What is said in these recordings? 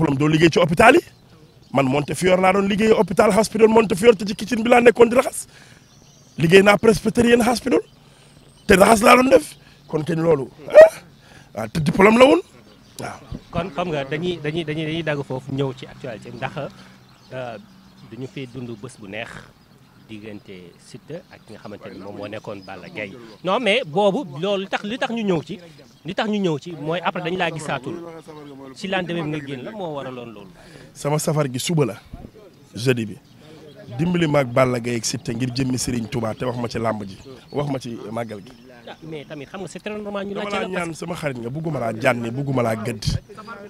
diplôme doo liggéey ci hôpital yi man Montefiore laa doon liggéey hôpital hospital Montefiore te ci kitchen bi laa nekkoon di raxas liggéey naa presbytérienne hospital te raxas laa doon def kon kenn loolu waaw te diplôme la woon waaw. kon xam nga dañuy dagg foofu ñëw ci actualité ndax dañu fee dund bés bu neex diggante Siteu ak ki nga xamante ni moom moo nekkoon Balla Gaye non mais boobu loolu li tax ñu ñëw ci mooy après dañu laa gisaatul ci lendemain bi nga génn la moo waraloon loolu. sama safar gi suba la jeudi bi dimbali ma ak Balla Gaye ak Siteu ngir jëmmi Serigne Touba te wax ma ci làmb ji wax ma ci màggal gi. mais tamit xam nga c'est très normal ñu dama laa ñaan sama xarit nga bugguma laa jànni bugguma laa gëdd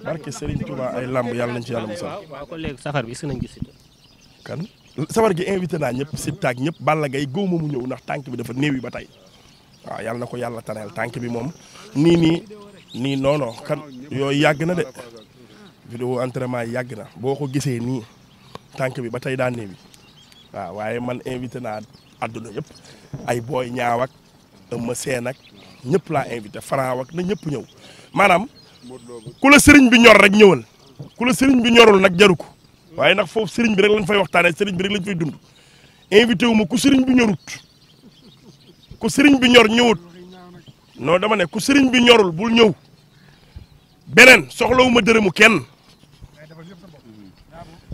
barke Serigne Touba ay làmb yàlla nañ ci yàlla musal. waaw kon léegi safar bi est-ce que nañ gis Siteu. kan safar gi invité naa ñëpp Siteu ak ñëpp Balla Gaye góob mu ñëw ndax tànk bi dafa néew yi ba tey waaw yàlla na ko yàlla taneel tànk bi moom nii non kan yooyu yàgg na de. vidéo entraînement yi yàgg na boo ko gisee nii tànk bi ba tey daa néew yi waaw waaye man invité naa àdduna yëpp ay booy ñaaw ak Eumeu Sène ak ñëpp laa invité Franc ak na ñëpp ñëw maanaam ku la sëriñ bi ñor rek ñëwal ku la sëriñ bi ñorul nag jaru ko waaye nag foofu sëriñ bi rek lañ fay waxtaanee sëriñ bi rek lañ fay dund invité wu ma ku sëriñ bi ñorut ku sëriñ bi ñor ñëwut non dama ne ku sëriñ bi ñorul bul ñëw beneen soxlawuma dërëmu kenn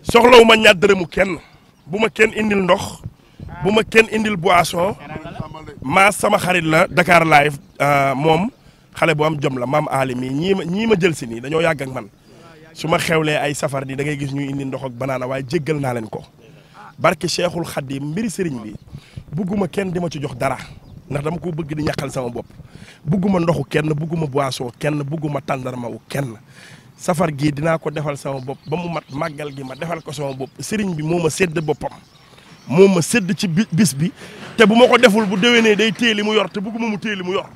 soxlawuma ñaar dërëmu kenn bu ma kenn indil ndox bu ma kenn indil boisson maa sama xarit la Dakar Live moom xale bu am jom la maam Ali mi ñii ma jël si nii dañoo yàgg ak man su ma xewlee ay safar di da ngay gis ñuy indi ndox ak banaana waaye jéggal naa leen ko barke Cheikhul Khadim mbiri sëriñ bi bugguma kenn di ma ci jox dara ndax dama ko bëgg di ñàkkal sama bopp bugguma ndoxu kenn bugguma boisson kenn bugguma tàndarma wu kenn safar gii dinaa ko defal sama bopp ba mu mat màggal gi ma defal ko sama bopp sëriñ bi moo ma sédd boppam moo ma sédd ci bis bi te bu ma ko deful bu déwénee day téye li mu yor te bugguma mu téye li mu yor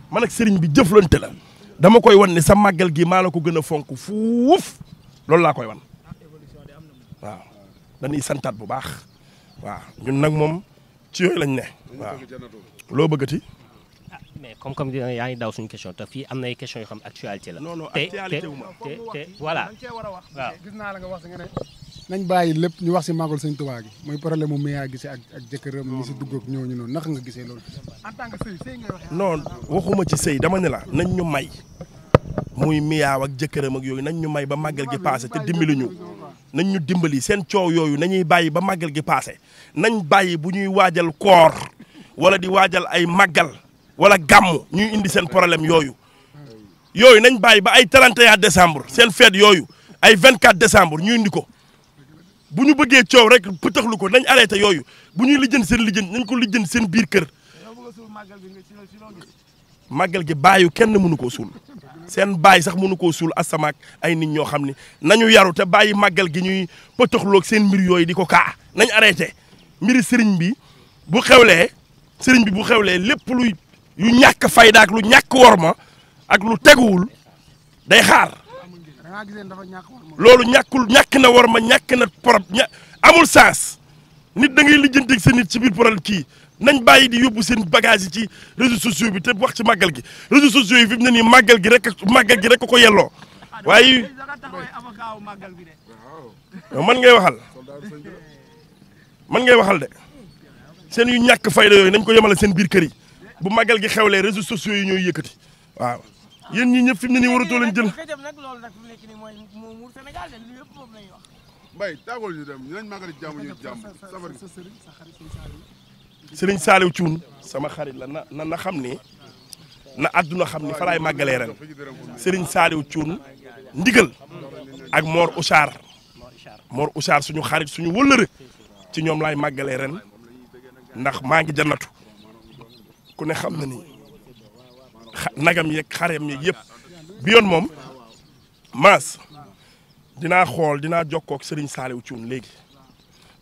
man ak sëriñ bi jëflante la dama koy wan ne sa màggal gi maa la ko gën a fonk fuuf loolu laa koy wan waaw dañuy santaat bu baax waaw ñun nag moom ci yooyu lañ ne waaw loo bëggati. mais comme yaa ngi daw suñu question te fii am na ay questions yoo xam actualité la. non actualité wu ma te voilà waaw. gis naa la nga wax si nga ne nañ bàyyi lépp ñu wax si màggal Sëñ Tuubaa gi mooy problème mu Mia gisee ak jëkkëram ñi si dugg ak ñooñu noonu naka nga gisee loolu. en tant que sëy ngay wax. non waxuma ci sëy dama ne la nañ ñu may muy Mia ak jëkkëram ak yooyu nañ ñu may ba màggal gi passé te dimbali ñu nañ ñu dimbali seen coow yooyu nañuy bàyyi ba màggal gi passé nañ bàyyi bu ñuy waajal koor wala di waajal ay màggal wala gàmmu ñuy indi seen problème yooyu nañ bàyyi ba ay 31 décembre seen fête yooyu ay 24 décembre ñu indi ko bu ñu bëggee coow rek pëtaxlu ko nañ arrêté yooyu bu ñuy lijjën seen lijjën nañ ko lijjën seen biir kër màggal gi bàyyu kenn mënu koo suul seen bàyyi sax mënu koo suul asamaak ay nit ñoo xam ne nañu yaru te bàyyi màggal gi ñuy pëtaxloog seen mbir yooyu di ko kaa nañ arrêté mbiri sëriñ bi bu xewlee lépp luy yu ñàkk fayda ak lu ñàkk worma ak lu teguwul day xaar loolu ñàkk na worma ñàkk na amul sens nit da ngay lijjanti sa nit ci biir problème kii nañ bàyyi di yóbbu seen bagage yi ci réseaux sociaux bi te wax ci màggal gi réseaux sociaux yi fi mu ne nii màggal gi rek ko yelloo waaye man ngay waxal de seen yu ñàkk fayda yooyu nañ ko yemale seen biir kër yi bu màggal gi xewlee réseaux sociaux yi ñooy yëkkati waaw yéen ñi ñëpp fi mu ne nii waratoo leen jël. Mbaye tàggoo ñu dem ñu nañ màggali jàmm ñu jàmm safar Serigne Saliou Thioune sama xarit la na xam ni na àdduna xam ni fa laay màggalee ren Serigne Saliou Thioune ndigal ak Mor Oussar suñu xarit suñu wëllëre ci ñoom laay màggalee ren ndax maa ngi jannatu ku ne xam na ni nagam yeeg xareem yeeg yëpp bi yoon moom maas dinaa jokkoo ak Serigne Saliou Thioune léegi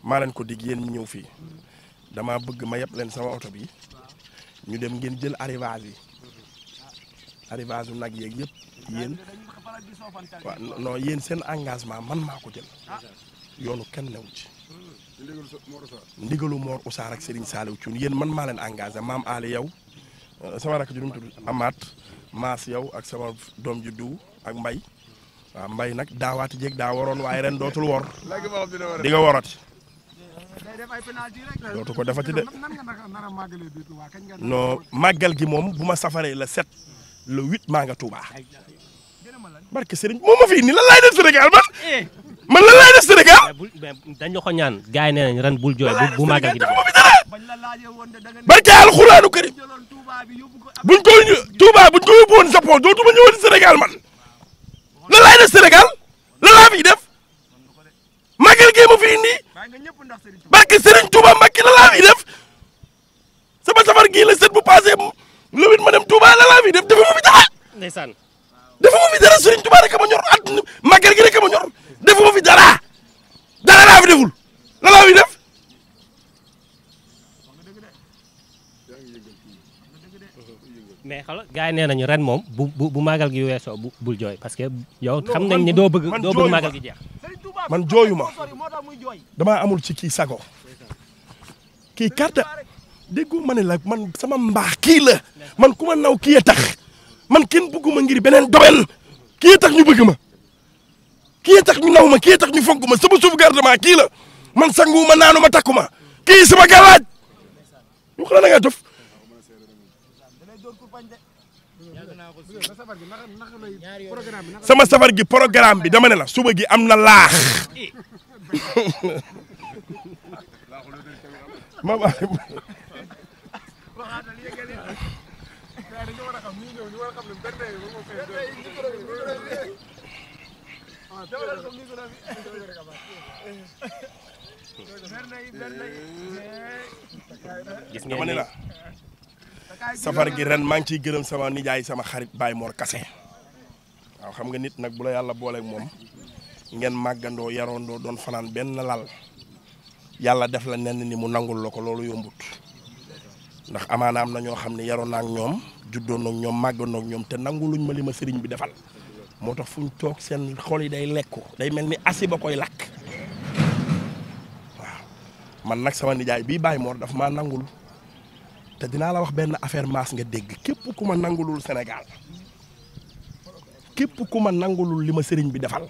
maa leen ko dig yéen ñi ñëw fii dama bëgg ma yeb leen sama oto bi ñu dem ngeen jël arrivage yu nag yeeg yëpp yéen waaw non yéen seen engagement man maa ko jël yoonu kenn newu ci ndigalu Mor Oussar ak Serigne Saliou Thioune yéen man maa leen engagé maam Ali yow sama rakk ji nu mu tudd Amath Maas yow ak sama doom ji du ak Mbay waaw mbay nag daawaati jéeg daa waroon waaye ren dootul wor di nga worati dootu ko defati de non màggal gi moom bu ma safaree le 7 le 8 maa nga Touba barke Serigne moom ma fii nii lan laay def Sénégal man lan laay def Sénégal. dañ la ko ñaan gars yi nee nañ ren bul jooy bu màggal gi di barke alxuraanu karim buñ ko yóbbu woon Japon dootuma ñëwati Sénégal man lan laay def Sénégal lan laa fiy def màggal gi ma fi indi barke Serigne Touba Mbacké lan laa fiy def sama safar gii la set bu passé le 8 ma dem Touba lan laa fiy def defuma fi dara. ndeysaan defuma fi dara Serigne Touba rek ma ñor at màggal gi rek ma ñor defuma fi dara laa fi deful lan laa fiy def. mais xala gars yi nee nañu ren moom bu màggal gi weesoo bul jooy parce que yow xam nañ ne doo bëgg màggal gi jeex. man jooyu ma damaa amul ci kii sago kii carte déggu ma ne la man sama mbaax kii la man ku ma naw kii a tax man kenn bëgguma ngir beneen domaine kii a tax ñu bëgg ma kii a tax ñu naw ma kii a tax ñu fonk ma sama sauvegarde kii la man sangu ma naanu ma takku ma kii sama galaaj ñu xala na nga dof sama safar gi programme bi dama ne la suba gi am na laax gis dama ne la safar gi ren maa ngi ciy gërëm sama nijaay sama xarit Baye Mor Kase waaw xam nga nit nag bu la yàlla booleeg moom ngeen màggandoo yarondoo doon fanaan benn lal yàlla def la nenn ni mu nangul la ko loolu yombut ndax amaana am na ñoo xam ne yaroon na ak ñoom juddoon ak ñoom màggandoo ak ñoom te nanguluñ ma li ma sëriñ bi defal moo tax fu ñu toog seen xol yi day lekku day mel ni asi ba koy lakk waaw man nag sama nijaay bii Baye Mor daf maa nangul te dinaa la wax benn affaire maas nga dégg képp ku ma nangulul Sénégal képp ku ma nangulul li ma sëriñ bi defal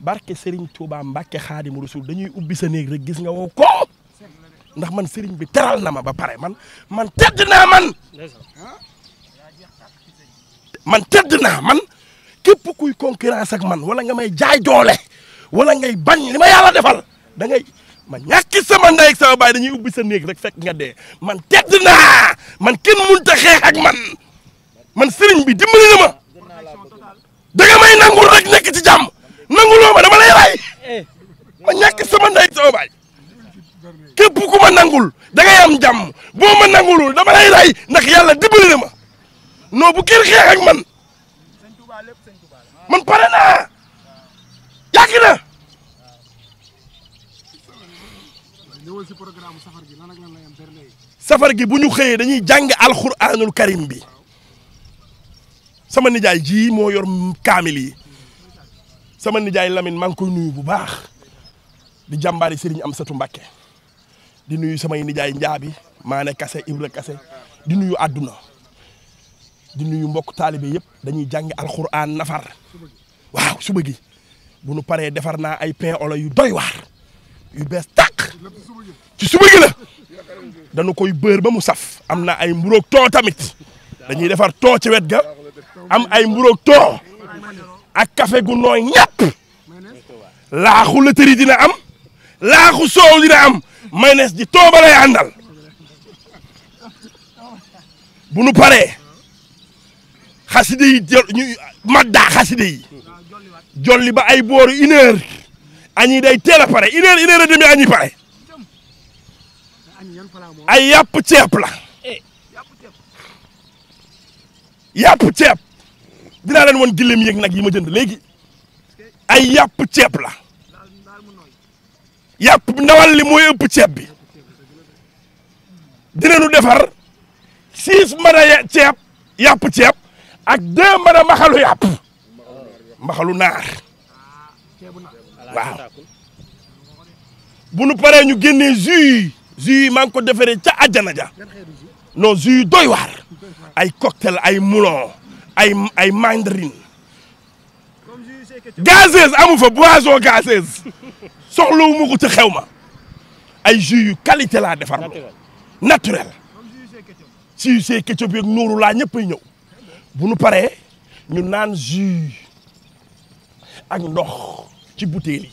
barke Serigne Touba Mbacké Xaadimu Rasuul dañuy ubbi sa néeg rek gis nga wow ko ndax man sëriñ bi teral na ma ba pare man tedd naa man tedd naa man képp kuy concurrence ak man wala nga may jaay doole wala ngay bañ li ma yàlla defal da ngay ma ñàkki sama ndey ak sama baay dañuy ubbi sa néeg rek fekk nga dee man tedd naa man kenn mënut a xeex ak man sëriñ bi dimbali na ma danga may nangul rek nekk ci jàmm nanguloo ma dama lay ray ma ñàkki sama ndey ak sama baay képp ku ma nangul dangay am jàmm boo ma nangulul dama lay ray ndax yàlla dimbali na ma non bu kenn xeex ak man pare naa yàgg na. safar gi bu ñu xëyee dañuy jàng alxuraanul karim bi sama nijaay ji moo yor kaamil yi sama nijaay Lamine maa ngi koy nuyu bu baax di jàmbaari Serigne Amsatou Mbacké di nuyu samay nijaay Njaabi Maane Kase Ibra Kase di nuyu àdduna di nuyu mbokk taalibe yëpp dañuy jàng alxuraan nafar waaw suba gi bu nu paree defar naa ay pain olo yu doy waar yu bees tàq ci suba gi la dañu koy bër ba mu saf am na ay mburoog too tamit dañuy defar too ci wet ga am ay mburoog too ak café gu nooy ñàpp laaxu lëtëri dina am laaxu soow dina am mayonnaise ji too ba lay àndal bu nu paree xaside yi ñu maddaa xaside yi jolli ba ay booru 1 heure añi day teel a pare 1 heure et demi añi pare ay yàpp ceeb la yàpp ceeb dinaa leen woon gillem yéeg nag yi ma jënd léegi ay yàpp ceeb la yàpp ndawal li mooy ëpp ceeb bi dinañu defar 6 mbana ceeb yàpp ceeb ak 2 mbana mbaxalu yàpp mbaxalu naar waaw bu nu paree ñu génnee jus yi maa ngi ko defaree ca àjjana ja non jus yi doy waar ay cocktail ay moulon ay mandarine gazeuse amu fa boisson gazeuse soxlawu ma ko ca xew ma ay jus yu qualité laa defar naturel si see ketchup yeeg nuuru laa ñëppay ñëw bu nu paree ñu naan jus ak ndox ci bouteille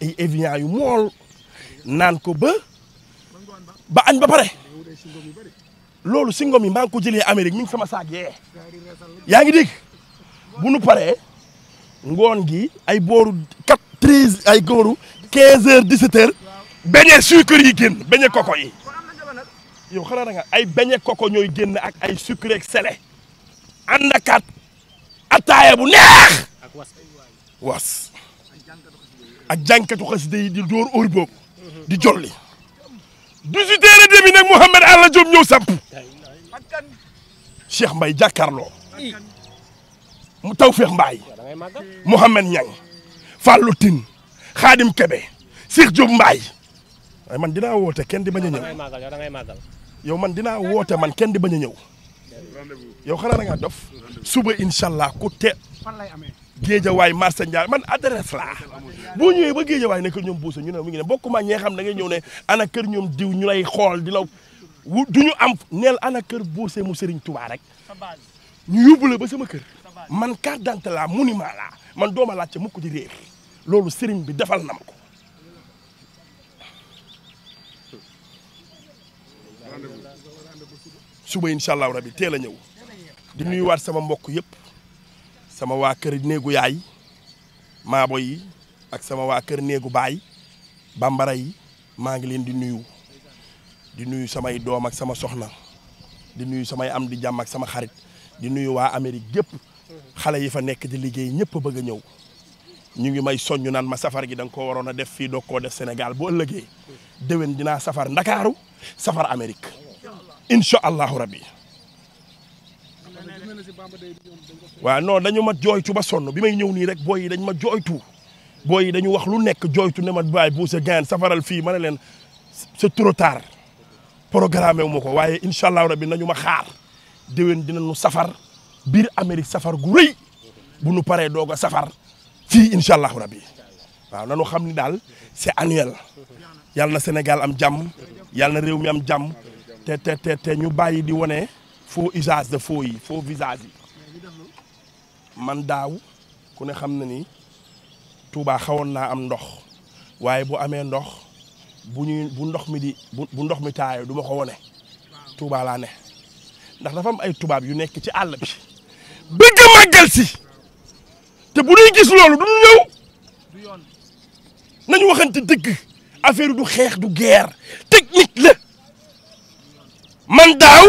yi ay Evian yu mool naan ko ba añ ba pare loolu si ngom yi maa ngi ko jëlee Amérique mi ngi sama saak yee yaa ngi dégg bu nu paree ngoon gi ay booru 13 ay góoru 15 heures 17 heures beñe sucre yi génn beñe koko yi yow xanaa da nga ay beñe koko ñooy génn ak ay sucre ak sele ànd ak ataaya bu neex was ak jànkatu xasida yi di dóor óor boobu di jolli 18h30 nag Mouhamed Alla Diop ñëw samp Cheikh Mbaye jàkkaarloo mu Tawfekh Mbaye Mouhamed Niang Fallou Tine Khadim Kebe Cheikh Diop Mbaye waaye man dinaa woote kenn di bañ a ñëw yow man dinaa woote man kenn di bañ a ñëw yow xanaa da ngaa dof suba incha allah ku te Géejawaay marché Ndiaye man adresse laa boo ñëwee ba Géejawaay ne kër ñoom buusa ñu ne mu ngi ne bokkuma ñee xam da ngay ñëw ne ana kër ñoom diw ñu lay xool di la du ñu am neel ana kër buuse mu Serigne Touba rek ñu yóbbu la ba sama kër man carte d'identité laa monument laa man dooma laajte mukk di réer loolu Serigne bi defal na ma ko suba incha allah rabi teel a ñëw di nuyuwaat sama mbokk yëpp sama waa kër néegu yaay maabo yi ak sama waa kër néegu baay bambara yi maa ngi leen di nuyu samay doom ak sama soxna di nuyu samay am di jàmm ak sama xarit di nuyu waa Amérique gépp xale yi fa nekk di liggéey ñëpp a bëgg a ñëw ñu ngi may soññu naan ma safar gi da nga koo waroon a def fii doog koo def Sénégal bu ëllëgee déwén dinaa safar Ndakaaru safar Amérique incha allahu rabbi waaw non dañu ma jooytu ba sonn bi may ñëw nii rek booy yi dañ ma jooytu booy yi dañu wax lu nekk jooytu ne ma baay bu sa gain safaral fii ma ne leen c'est trop tard programme wu ma ko waaye incha allahu rabbi nañu ma xaar déwén dinañu safar biir Amérique safar gu rëy bu nu paree doog a safar fii incha allahu rabbi waaw nanu xam ni daal c'est annuel yàlla na Sénégal am jàmm yàlla na réew mi am jàmm te ñu bàyyi di wane faux usage de faux yi faux visage yi man daaw ku ne xam na ni Touba xawoon naa am ndox waaye bu amee ndox bu ndox mi di bu ndox mi taayoo du ma ko wone Touba laa ne ndax dafa am ay tubaab yu nekk ci àll bi bëgg a màggal si te bu ñuy gis loolu du ñu ñëw nañu waxante dëgg affaire du xeex du guerre technique la man daaw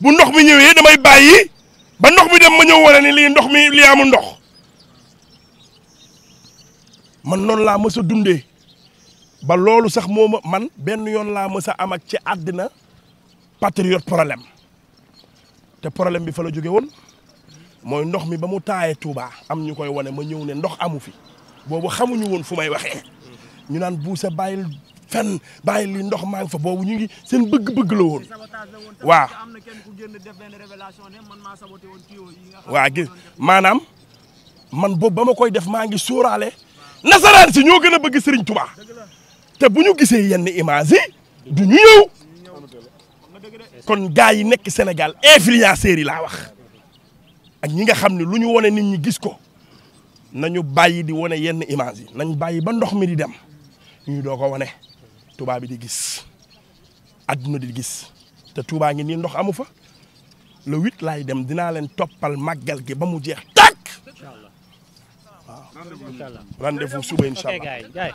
bu ndox mi ñëwee damay bàyyi ba ndox mi dem ma ñëw wane ni lii ndox mi lii amul ndox man noonu laa mës a dundee ba loolu sax moo ma man benn yoon laa mës a am ak ci àddina patriote problème te problème bi fa la jóge woon mooy ndox mi ba mu taayee Touba am ñu koy wane ma ñëw ne ndox amu fi boobu xamuñu woon fu may waxee ñu naan buusa bàyyil fenn bàyyil li ndox maa ngi fa boobu ñu ngi seen bëgg-bëgg la woon waaw waa gis maanaam man boobu ba ma koy def maa ngi sóoraale nasaraan si ñoo gën a bëgg Serigne Touba te bu ñu gisee yenn image yi du ñu ñëw kon gars yi nekk Sénégal influenceurs yi laa wax ak ñi nga xam ne lu ñu wone nit ñi gis ko nañu bàyyi di wone yenn image yi nañ bàyyi ba ndox mi di dem ñu doo ko wone Touba bi di gis adduna di gis te Touba ngi nii ndox amu fa le 8 laay dem dinaa leen toppal màggal gi ba mu jeex tàkk waaw rendez-vous suba incha allah